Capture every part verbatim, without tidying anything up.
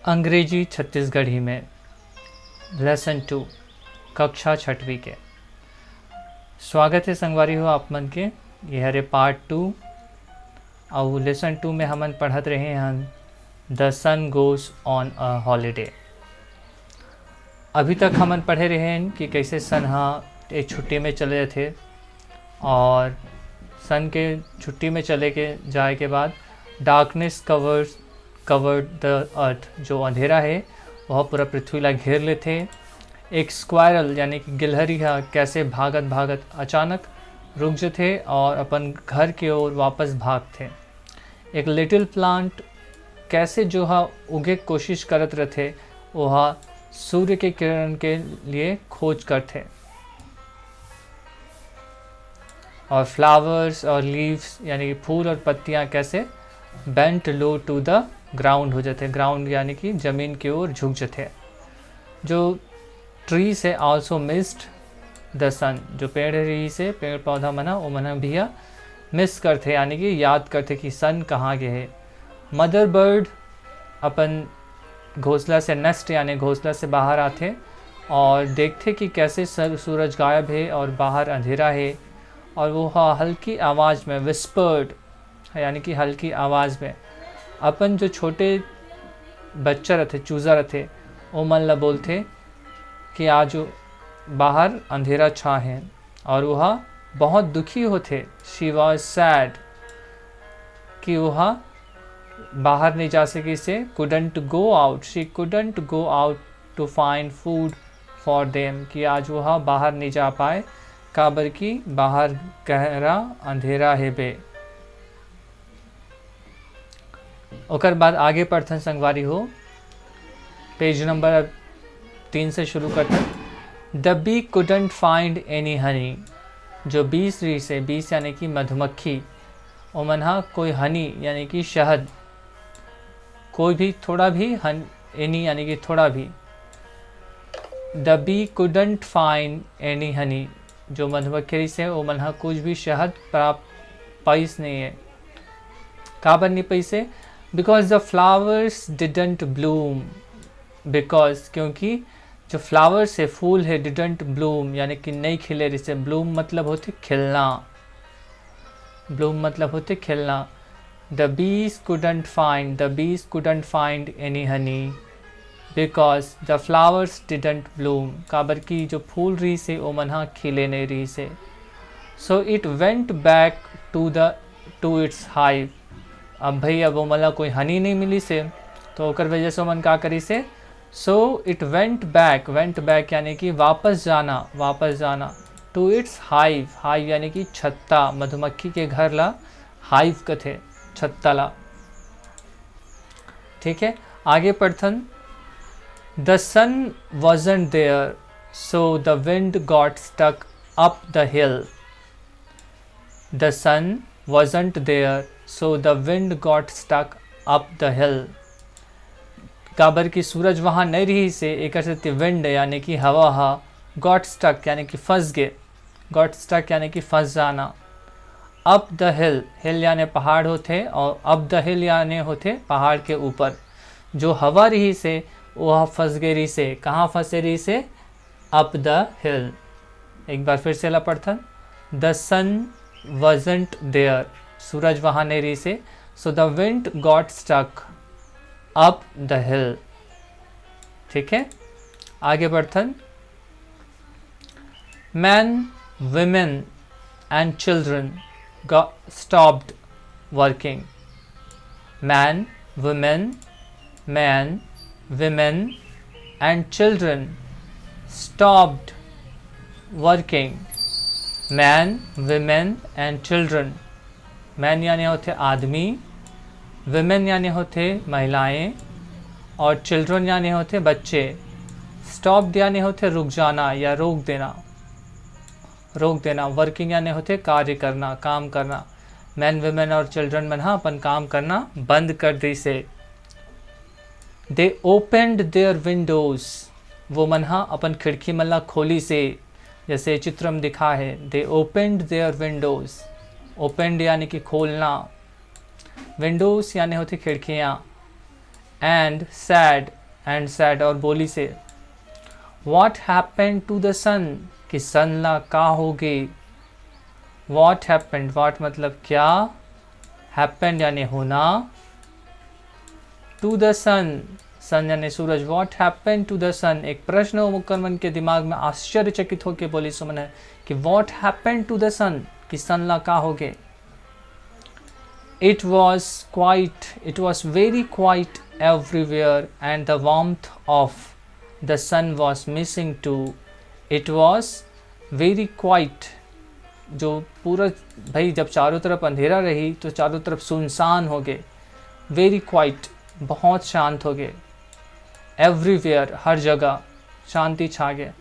अंग्रेजी छत्तीसगढ़ी में lesson two, कक्षा छठवीं के। स्वागत हे संगवारी हो आप मन के। ये हरे part two, अउ lesson two में हमन पढ़त रहे हन The Sun Goes on a Holiday। अभी तक हमन पढ़े रहे हन कि कैसे सन ह एक छुट्टी में चले जाथे और सन के छुट्टी में चले के जाए के बाद darkness covers covered the earth, जो अंधेरा है वह पूरा पृथ्वी ला घेर लेथे। एक squirrel यानी कि गिलहरी ह कैसे भागत भागत अचानक रुक जथे और अपन घर के ओर वापस भागथे। एक little plant कैसे जो ह उगे के कोशिश करत रथे, वो ह सूर्य के किरण के लिए खोज करथे। और flowers और leaves यानी कि फूल और पत्तियाँ कैसे bent low to the ground हो जाते हैं, ground यानी कि ज़मीन की ओर झुक जाते हैं। जो trees है also missed the sun, जो पेड़ रहिस हे, पेड़ पौधा मन ह, ओ मन ह भी ह miss करथे, यानी कि याद करथे कि सन कहाँ गे हे। Mother bird अपन घोंसला से, nest यानी घोंसला से बाहर आथे और देखथे कि कैसे सर-, सूरज गायब हे और बाहर अंधेरा हे। और वो ह-, हल्की आवाज़ में, whispered, यानी कि हल्की आवाज़ में अपन जो छोटे बच्चा रथे, चूज़ा रथे, ओ मन ला बोलथे कि आज बाहर अंधेरा छा हे। और वह बहुत दुखी होथे, she was sad, कि वह बाहर नहीं जा सकिस हे, couldn't go out, she couldn't go out to find food for them, कि आज वह बाहर नहीं जा पाए, काबर कि बाहर गहरा अंधेरा हेबे। ओकर बाद आगे पढ़थन संगवारी हो, page number अब तीन से शुरू करथन। The bee couldn't find any honey, जो bees रहिस हे, bees यानी कि मधुमक्खी, ओमन ह कोई honey यानी कि शहद, कोई भी थोड़ा भी हन-, any यानी कि थोड़ा भी। The bee couldn't find any honey, जो मधुमक्खी रहिस हे, ओमन ह कुछ भी शहद प्राप्त पाइस नहीं है। काबर नहीं पाइस हे? Because the flowers didn't bloom, because, क्योंकि जो flowers है, फूल है, didn't bloom यानी कि नहीं खिले रहिस हे। Bloom मतलब होथे खिलना, bloom मतलब होथे खिलना। The bees couldn't find, the bees couldn't find any honey because the flowers didn't bloom, काबर कि जो फूल रहिस हे, ओमन ह खिले नहीं रहिस हे। So it went back to the, to its hive। अब भाई, अब ओमन ला कोई honey नहीं मिलिस हे, तो ओकर वजह से ओमन का करिस हे? So it went back, went back यानी कि वापस जाना, वापस जाना। To its hive, hive यानी कि छत्ता, मधुमक्खी के घर ला, hive कथे छत्ता ला। ठीक है, आगे पढ़थन। The sun wasn't there, so the wind got stuck up the hill। The sun wasn't there, so the wind got stuck up the hill। काबर कि सूरज वहाँ नहीं रहिस हे, एकर सेती wind यानी कि हवा ह got stuck यानी कि फंस गे, got stuck यानी कि फंस जाना। Up the hill, hill यानी पहाड़ होथे, और up the hill यानी होथे पहाड़ के ऊपर। जो हवा रहिस हे, वो ह फंस गे रहिस हे। कहाँ फंसे रहिस हे? Up the hill। एक बार फिर से ला पढ़थन। The sun wasn't there, सूरज वहाँ नहीं रहिस हे। So the wind got stuck up the hill। ठीक है, आगे बढ़थन। Men, women and children got stopped working। Men, women, men, women and children stopped working। Men, women and children। Men यानी होथे आदमी, women यानी होथे महिलाएं, और children यानी होथे बच्चे। Stopped यानी होथे रुक जाना या रोक देना, रोक देना। Working यानी होथे कार्य करना, काम करना। Men, women और children मन ह अपन काम करना बंद कर दिस हे। They opened their windows, वो मन ह अपन खिड़की मन ला खोलिस हे। जैसे चित्र में दिखा है, they opened their windows। Opened यानी कि खोलना, windows यानी होथे खिड़कियाँ, and said, and said, और बोलिस हे, "What happened to the sun?" कि सन ला का होगे। What happened, what मतलब क्या, happened यानी होना, to the sun, सन यानी सूरज। What happened to the sun? एक प्रश्न ओकर मन के दिमाग में आश्चर्यचकित होके बोलिस ओमन हे कि what happened to the sun, कि सन ला का होगे। It was quiet, it was very quiet everywhere and the warmth of the sun was missing too. It was very quiet, जो पूरा, भाई, जब चारों तरफ अंधेरा रही तो चारों तरफ सुनसान होगे। Very quiet, बहुत शांत होगे। Everywhere, हर जगह शांति छागे।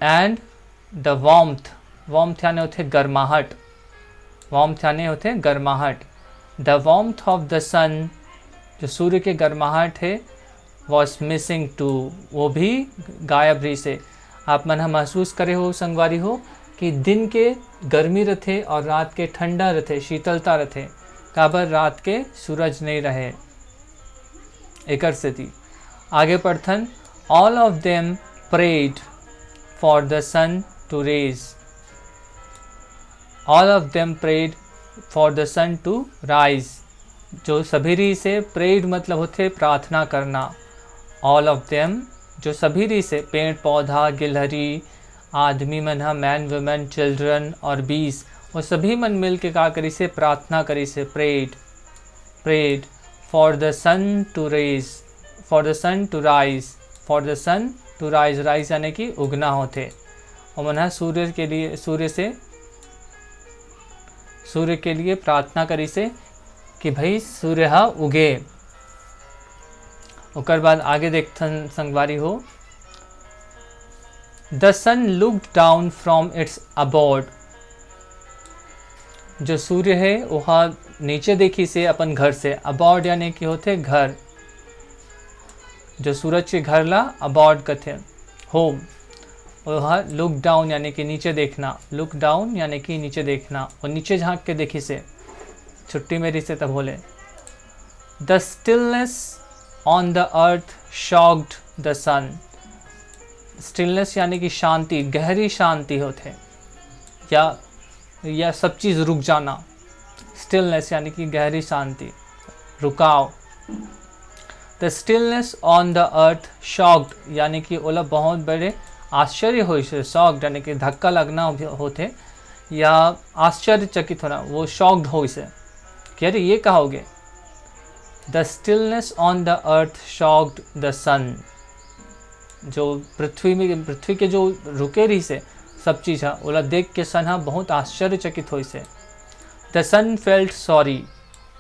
And the warmth, warmth यानी होथे गर्माहट, warmth यानी होथे गर्माहट। The warmth of the sun, जो सूर्य के गर्माहट हे, was missing too, वो भी गायब रहिस हे। आप मन ह महसूस करे हो संगवारी हो कि दिन के गर्मी रथे और रात के ठंडा रथे, शीतलता रथे, काबर रात के सूरज नइ रहे। एकर सेती आगे पढ़थन, all of them prayed for the sun to rise, all of them prayed for the sun to rise। जो सभी रहिस हे, prayed मतलब होथे प्रार्थना करना। All of them, जो सभी रहिस हे, पेड़ पौधा, गिलहरी, आदमी मन ह, man, women, children और bees, वो सभी मन मिल के का करिस हे, प्रार्थना करिस हे, prayed, prayed for the sun to rise, for the sun to rise, for the sun to rise। Rise यानी कि उगना होथे। ओमन ह सूर्य के लिए, सूर्य से, सूर्य के लिए प्रार्थना करिस हे कि भाई सूर्य ह उगे। ओकर बाद आगे देखथन संगवारी हो, The sun looked down from its abode। जो सूर्य हे ओहा नीचे देखिस हे अपन घर से। Abode यानी कि होथे घर, जो सूरज के घर ला abode कथे, home। ओहा look down यानी कि नीचे देखना, look down यानी कि नीचे देखना, वो नीचे झांक के देखिस हे, छुट्टी में रहिस हे तब होले। The stillness on the earth shocked the sun। Stillness यानी कि शांति, गहरी शांति होथे, या, या सब चीज़ रुक जाना। Stillness यानी कि गहरी शांति, रुकाव। The stillness on the earth shocked यानी कि ओला बहुत बड़े आश्चर्य होइस हे, shocked यानी कि धक्का लगना होथे या आश्चर्यचकित होना, वो shocked होइस हे कि अरे ये का होगे। The stillness on the earth shocked the sun। जो पृथ्वी में, पृथ्वी के जो रुके रहिस हे सब चीज़ ह, ओला देख के सन ह बहुत आश्चर्यचकित होइस हे। The sun felt sorry,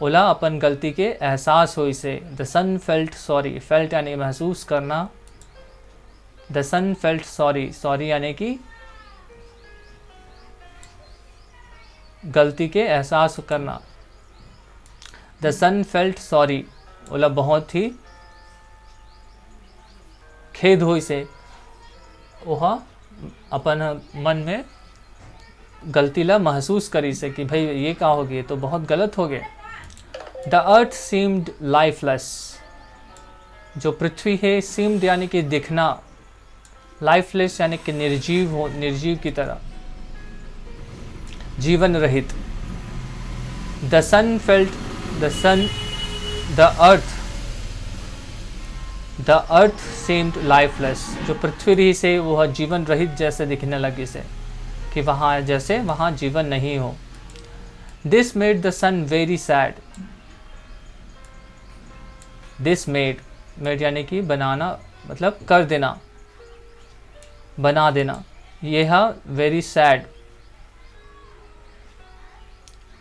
ओला अपन गलती के एहसास होइस हे। The sun felt sorry, felt यानी महसूस करना। The sun felt sorry, sorry यानी कि गलती के एहसास करना। The sun felt sorry, ओला बहुत ही खेद होइस हे। ओहा अपन मन में गलती ला महसूस करिस हे कि भाई ये का होगे, ये तो बहुत गलत होगे। The earth seemed lifeless, जो पृथ्वी हे, seemed यानी कि दिखना, lifeless यानी कि निर्जीव हो, निर्जीव की तरह, जीवन रहित। The sun felt, the sun, the earth, the earth seemed lifeless। जो पृथ्वी रहिस हे वो ह जीवन रहित जैसे दिखने लगिस हे कि वहाँ, जैसे वहाँ जीवन नहीं हो। This made the sun very sad। This made, made यानी कि बनाना, मतलब कर देना, बना देना। ये ह very sad।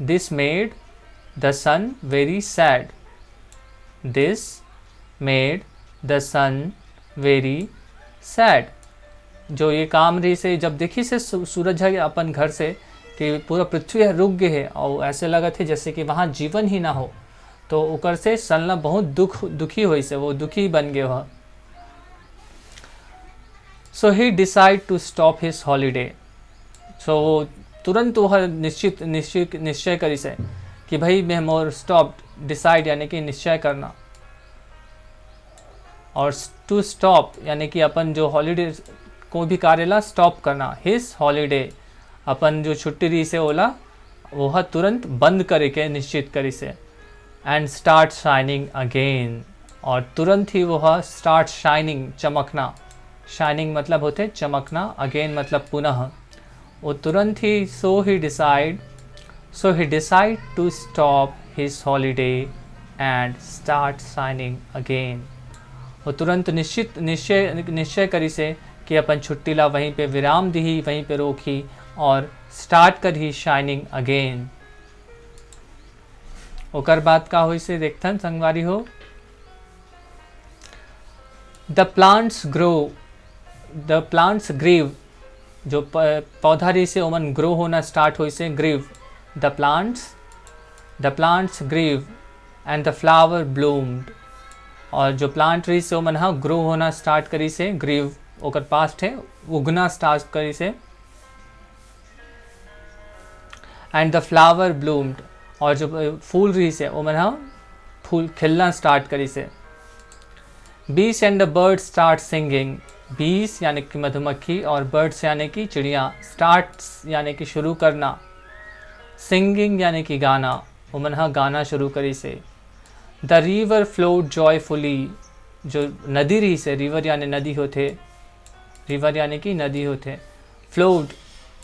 This made the sun very sad। This made the sun very sad। जो ये काम रहिस हे, जब देखिस हे सू-, सूरज ह अपन घर से कि पूरा पृथ्वी ह रुक गे हे और ऐसे लगत हे जैसे कि वहाँ जीवन ही ना हो, तो ओकर से सन ला बहुत दुख, दुखी होइस हे, वो दुखी बन गे ह। So he decide to stop his holiday। So वो तुरंत वो निश्चित, निश्चित, निश्चय करिस हे कि भाई मैं मोर stop, decide यानी कि निश्चय करना। और to stop यानी कि अपन जो हॉलीडे, कोई भी कार्य ला स्टॉप करना, his holiday, अपन जो छुट्टी रहिसे ओला, वह तुरंत बंद करे के निश्चित करिसे। And start shining again, और तुरंत ही वह start shining, चमकना। Shining मतलब होते चमकना, again मतलब पुनः। वो तुरंत ही, so he decide, so he decide to stop his holiday and start shining again। वो तुरंत निश्चित निश्चय निश्चय करिसे कि अपन छुट्टी ला वहीं पे विराम दिही, वहीं पे रोकही और स्टार्ट करही shining again। ओकर बाद का होइसे देखथन संगवारी हो। The plants grow, the plants grieve, जो प-, पौधा रहिसे ओमन ग्रो होना स्टार्ट होइसे, grieve। The plants, the plants grieve and the flower bloomed। और जो प्लांट रहिसे ओमन ह ग्रो होना स्टार्ट करिसे, ग्रीव ओकर पास्ट है, उगना स्टार्ट करिसे। And the flower bloomed, और जो फूल रहिसे ओमन ह फूल खिलना स्टार्ट करिसे। Bees and the birds start singing। बीस यानी कि मधुमक्खी और बर्ड्स यानी कि चिड़िया। स्टार्ट्स यानी कि शुरू करना। सिंगिंग यानी कि गाना। ओमन ह गाना शुरू करिसे। The river flowed joyfully, जो नदी रहिसे, रिवर यानी नदी होथे, रिवर यानी कि नदी होथे। फ्लोड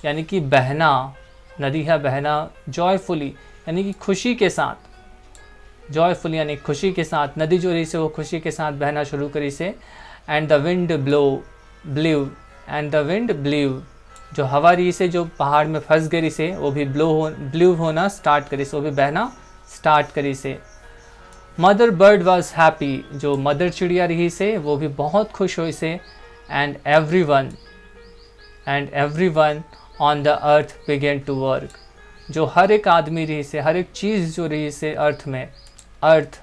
यानी कि बहना, नदी ह बहना। जॉयफुली यानी कि खुशी के साथ, जॉयफुली यानी खुशी के साथ, नदी जो रहिसे वो खुशी के साथ बहना शुरू करिसे। And the wind blow, blew, and the wind blew, जो हवा रहिसे जो पहाड़ में फंस गए रहिसे वो भी ब्लो हो, ब्लू होना स्टार्ट करिसे, वो भी बहना स्टार्ट करिसे। Mother bird was happy, जो मदर चिड़िया रहिसे वो भी बहुत खुश होइसे। And everyone, and everyone on the earth began to work, जो हर एक आदमी रहिसे, हर एक चीज़ जो रहिसे अर्थ में, अर्थ,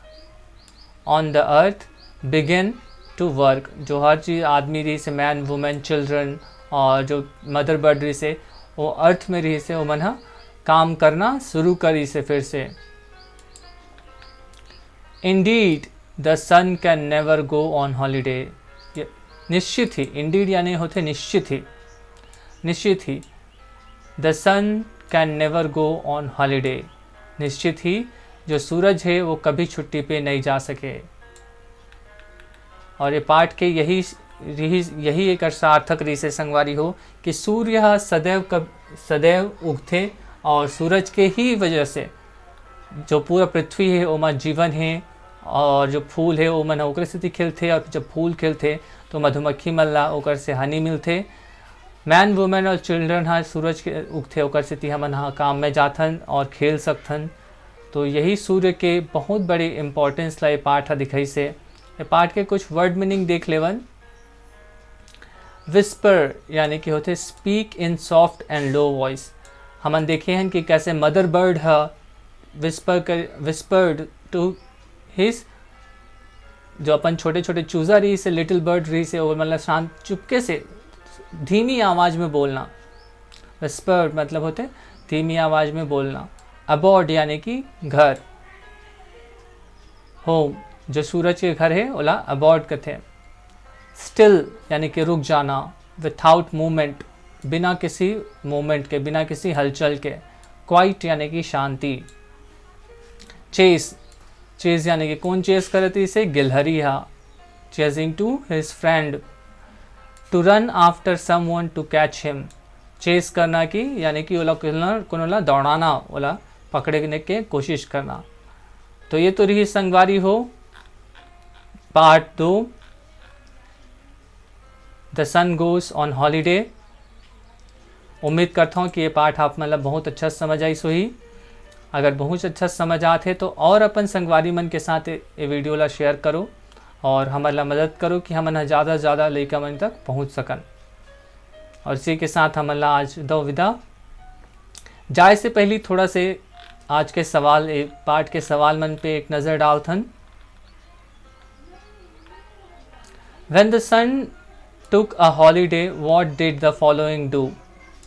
on the earth began to work, जो हर चीज़ आदमी रहिसे, मैन, वुमेन, चिल्ड्रन, और जो मदर बर्ड रहिसे वो अर्थ में रहिसे, ओमन ह काम करना शुरू करिसे फिर से। Indeed, the sun can never go on holiday। ये निश्चित ही, इंडीड यानी होथे निश्चित ही, निश्चित ही, the sun can never go on holiday, निश्चित ही जो सूरज है वो कभी छुट्टी पे नहीं जा सके। और ये पाठ के यही, यही, यही एक सार्थक रहिसे संगवारी हो कि सूर्य ह सदैव कब, सदैव उगथे और सूरज के ही वजह से जो पूरा पृथ्वी है ओमा जीवन है, और जो फूल है ओमन ह ओकरे सेती खिलथे, और जब फूल खिलथे तो मधुमक्खी मन ला ओकर से हनी मिलथे। मैन, वुमेन और चिल्ड्रन ह सूरज के उगथे, ओकर सेती हमन ह काम में जाथन और खेल सकथन। तो यही सूर्य के बहुत बड़े इम्पोर्टेंस ला ये पाठ ह दिखाइसे। ये पाठ के कुछ वर्ड मीनिंग देख लेवन। विस्पर यानी कि होथे speak in soft and low voice। हमन देखे हन कि कैसे मदर बर्ड ह विस्पर कर, whispered to his, जो अपन छोटे छोटे चूजा रहिसे, लिटिल बर्ड रहिसे, वो मतलब शांत चुपके से धीमी आवाज़ में बोलना। विस्पर मतलब होथे धीमी आवाज़ में बोलना। अबॉर्ड यानी कि घर। होम, जो सूरज के घर है ओला अबॉर्ड कथे। स्टिल यानी कि रुक जाना। विथआउट मूवमेंट, बिना किसी मूवमेंट के, बिना किसी हलचल के। क्वाइट यानी कि शांति। चेस, चेस यानी कि कौन चेस करत रहिसे? गिलहरी हा। Chasing to his friend, to run after someone to catch him। Chase करना कि यानी कि ओला कोनो ला दौड़ाना, ओला पकड़ने के कोशिश करना। तो ये तो रही संगवारी हो पाठ दो, The Sun Goes on Holiday। उम्मीद करता हूँ कि ये पाठ आप मन ला बहुत अच्छा समझ आइस होही। अगर बहुत अच्छा समझ आत हे तो और अपन संगवारी मन के साथ ये वीडियो ला शेयर करो और हमन ला मदद करो कि हमन ह ज़्यादा से ज़्यादा लइका मन तक पहुँच सकन। और इसी के साथ हमन ला आज दो विदा। जाए से पहले थोड़ा से आज के सवाल, ए, पाठ के सवाल मन पे एक नज़र डालथन। When the sun took a holiday, what did the following do?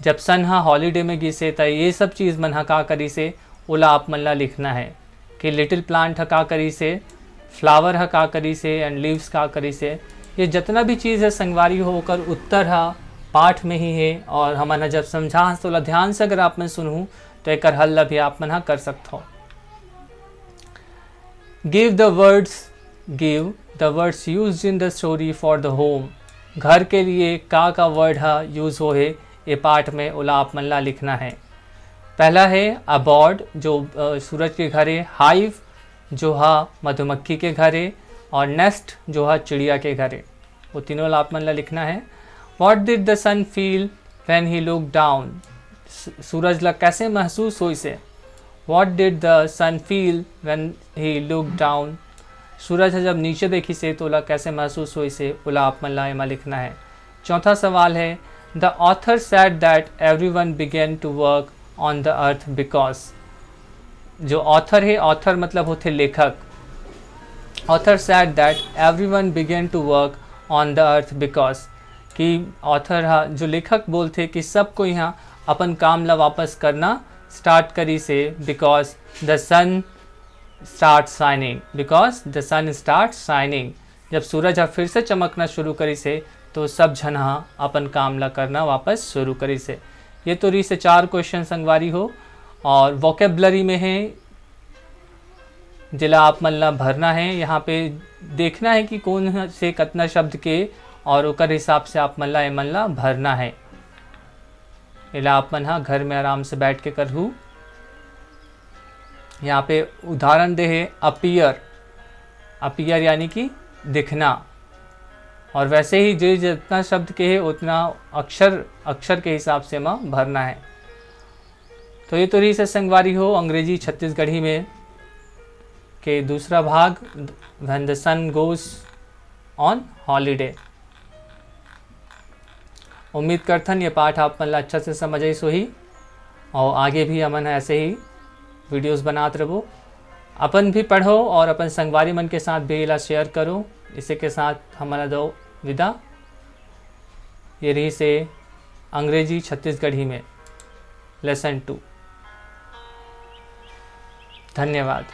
जब सन ह हॉलीडे में गिसे, त ये सब चीज़ मन ह का करिसे, ओला आप मन ला लिखना है कि लिटिल प्लांट ह का करिसे, flower ह का करिस हे and leaves का करिस हे। ये जतना भी चीज़ है संगवारी हो, ओकर उत्तर ह पाठ में ही है। और हमन ह जब समझा हस, तो ओला ध्यान से अगर आप मन सुनहू, तो एकर हल ला भी आप मन ह कर सकथो। Give the words, give the words used in the story for the home। घर के लिए का का वर्ड ह यूज़ हो हे ये पाठ में, ओला आप मन ला लिखना है। पहला है अबॉर्ड, जो अ, सूरज के घर है। हाइव, जो हा मधुमक्खी के घर है। और नेस्ट, जो हा चिड़िया के घर है। वो तीनों ला आप मन ला लिखना है। What did the sun feel when he looked down? सूरज ला कैसे महसूस होइस हे? What did the sun feel when he looked down? सूरज ह जब नीचे देखिस हे, तो ओला कैसे महसूस होइस हे, ओला आप मन ला एमा लिखना है। चौथा सवाल है, The author said that everyone began to work on the earth because। जो ऑथर है, ऑथर मतलब होथे लेखक। Author said that everyone began to work on the earth because, कि ऑथर हा, जो लेखक बोलथे कि सब कोई यहाँ अपन काम ला वापस करना स्टार्ट करिस हे, because the sun start shining, because the sun start shining। जब सूरज हा फिर से चमकना शुरू करिस हे, तो सब झन हा अपन काम ला करना वापस शुरू करिस हे। ये तो रहिस हे चार क्वेश्चन संगवारी हो। और वोकेबलरी में है, जेला आप मन ला भरना है। यहाँ पे देखना है कि कौन से कतना शब्द के, और ओकर हिसाब से आप मन ला एमन ला भरना है। एला आप मन हा घर में आराम से बैठ के करहू। यहाँ पे उदाहरण दे है अपीयर, अपीयर यानी कि दिखना। और वैसे ही जो जितना शब्द के है, उतना अक्षर, अक्षर के हिसाब से एमा भरना है। तो ये तो रहिस हे संगवारी हो अंग्रेजी छत्तीसगढ़ी में के दूसरा भाग, When the Sun Goes on Holiday। उम्मीद करथन ये पाठ आप मन ला अच्छा से समझ आइस होही, और आगे भी हमन ऐसे ही वीडियोस बनात रहबो। अपन भी पढ़ो और अपन संगवारी मन के साथ भी एला शेयर करो। इसी के साथ हमन ला दो विदा। ये रहिस हे अंग्रेजी छत्तीसगढ़ी में लेसन टू। धन्यवाद।